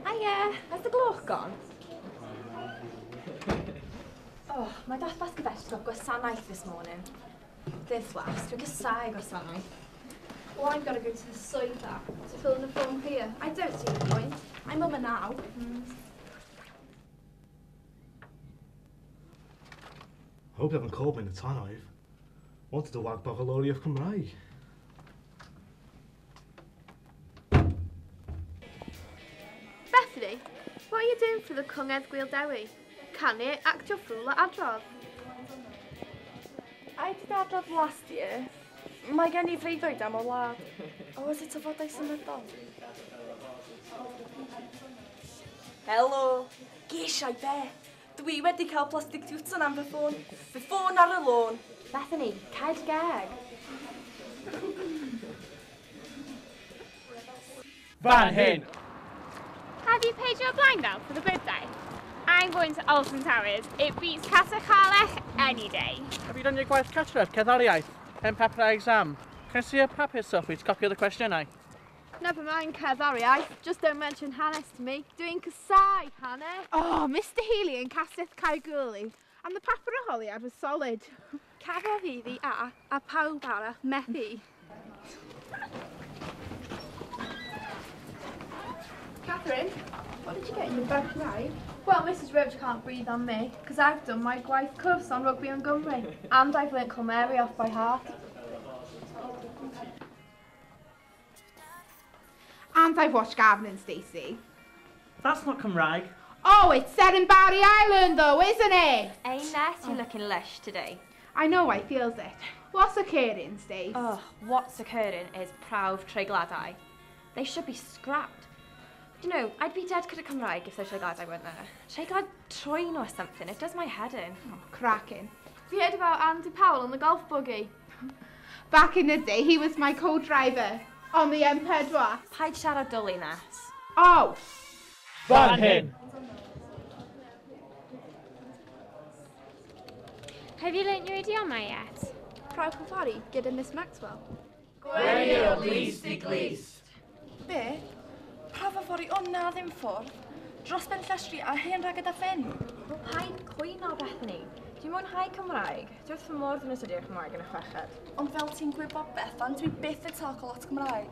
Hiya, has the gloch gone? Oh, my dath basgafell got gwasanaeth this morning. Ddiflas, dwi'n casáu gwasanaeth. Well, I've got to go to the swyddfa to fill in the form here. I don't see the point. I'm on now. I hope you haven't called me in the tannoy. Wanted to wag bog a lorry of Cymraeg. Bethany, what are you doing for the Cyngerdd Gŵyl Dewi? Canu, actio ffŵl a adrodd. I did adrodd last year. Mae gen i freuddwyd am o wlad. O, is it tafodau symudol? Helo, geisiau be? Dwi wedi cael plastic tuton am fy ffôn. Fy ffôn ar y lôn. Bethany, cau dy geg. Fan hyn! Have you paid your blind out for the birthday? I'm going to Alton Towers. It beats Casa Harlech any day. Have you done your gwaith cartref, cerddoriaeth? Pen papur exam? Can I see a papur, Sophie, to copy the cwestiynau? Never mind cerddoriaeth, just don't mention hanes to me. Dwi'n casáu hanes. Oh, Mr Healy yn Castell Caergwrle. And the papur arholiad was solid. Cafodd iddi a pawb arall methu. Catherine, what did you get in your bag tonight? Well, Mrs Roach can't breathe on me, because I've done my gwaith cwrs on rugby and Gymru, and I've learnt Cilmeri off by heart. And I've watched Gavin and Stacey. That's not Cymraeg. Oh, it's set in Barry Island though, isn't it? Hey, Ness, you're looking lush today. I know, I feels it. What's occurring, Stace? Oh, what's occurring is prawf treigladau. They should be scrapped. You know, I'd be dead gyda Cymraeg if the treigladau weren't there. Treiglad trwyn or something, it does my head in. Oh, cracking. Have you heard about Andy Powell on the golf buggy? Back in the day, he was my co-driver on the M4. Paid siarad dwli, Ness. Oh! Fan hyn! Have you learnt your idioma yet? Prawf hyfforddi gyda Miss Maxwell. Gwenu o glust i glust. Be? Prawf hyfforddi o na ddim ffordd. Dros ben llestri a hen raged a ffen. Wel, paid cwyno, Bethany. Dwi'n mwynhau Cymraeg. Dwi wrth fy modd yn astudio Cymraeg yn y chweched. Ond fel ti'n gwybod Bethan, dwi byth yn talk a lot Cymraeg.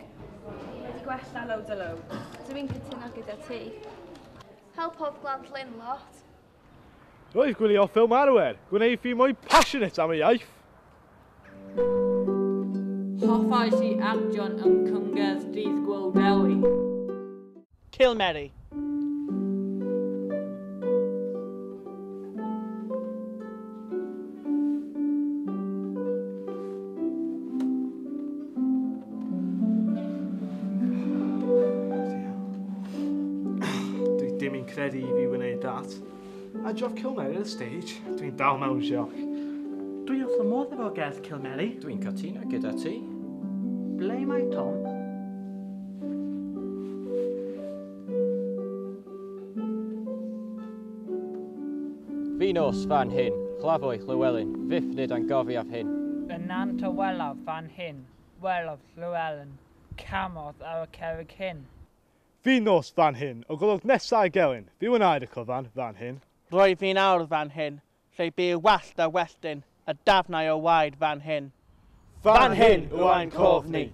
Wedi gwella loads a loads. Dwi'n cytuno gyda ti. Helpodd Glan Llyn lot. Roedd gwylio ffilm Arwer, gwneud fi mwy passionate am y iaith. Hoffais i actio'n yng Cyngerdd Dydd Gŵyl Dewi. Cilmeri. Dwi dim yn credu i fi wneud dat. I drove Cilmeri ar y stage. Dwi'n dal mewn sioc. Dwi wrth y modd efo gerdd Cilmeri. Dwi'n cytuno gyda ti. Ble mae Tom? Fi nos fan hyn, chlafoi Llywelyn, fyth nid angofiaf hyn. Y nant a welaf fan hyn, welodd Llywelyn, camodd ar y cerrig hyn. Fi nos fan hyn, o golwg nesau gelyn, fi wnaed y cyfan fan hyn. Roedd fi'n awr fan hyn, lle bu wallt a welltyn, a dafnau o waed fan hyn. Fan hyn yw ein cof ni.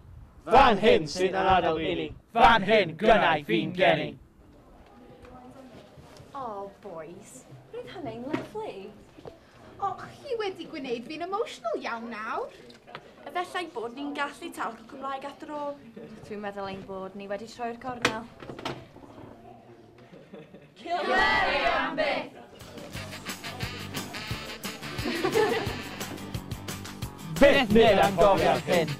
Fan hyn sy'n anadl i ni. Fan hyn gynnau fi'n geni. Oh, boys. Roedd hynny'n lyfli. Oh, chi wedi gwneud fi'n emotional iawn nawr. Efallai bod ni'n gallu talc o Cymraeg after all. Dwi'n meddwl ein bod ni wedi troi'r cornel. Cilmeri am byth! Byth nid angofiaf hyn.